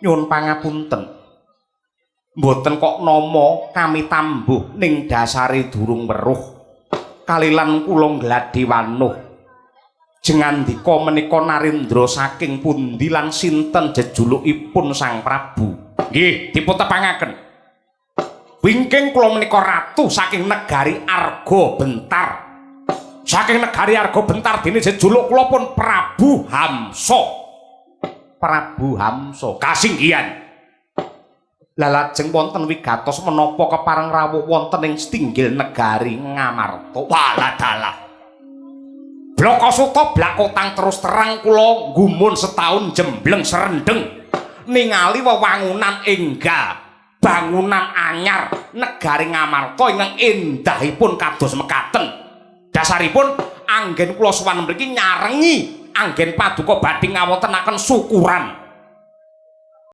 Nyuwun pangapunten. Mboten kok nama kami tambuh ning dasare durung weruh. Kalilan kula ngladhi wanuh. Jengandika menika Narendra saking pundi lan sinten jejulukipun Sang Prabu? Nggih, dipun tepangaken. Wingking kula menika ratu saking negari Arga Bentar. Saking negari Arga Bentar dene jejuluk kula pun Prabu Hamsa. Prabu Hamsa kasinggihan. Lah lajeng wonten wigatos menapa kepareng rawuh wonten ing setinggil negari Ngamarta? Waladalah. Blakasuta blakotang terus terang kula gumun setahun jembleng serendeng ningali wewangunan enggal bangunan anyar negari Ngamarta ingkang endahipun kados mekaten. Dasaripun anggen kula sowan mriki nyarengi anggen paduka badhe ngawontenaken syukuran.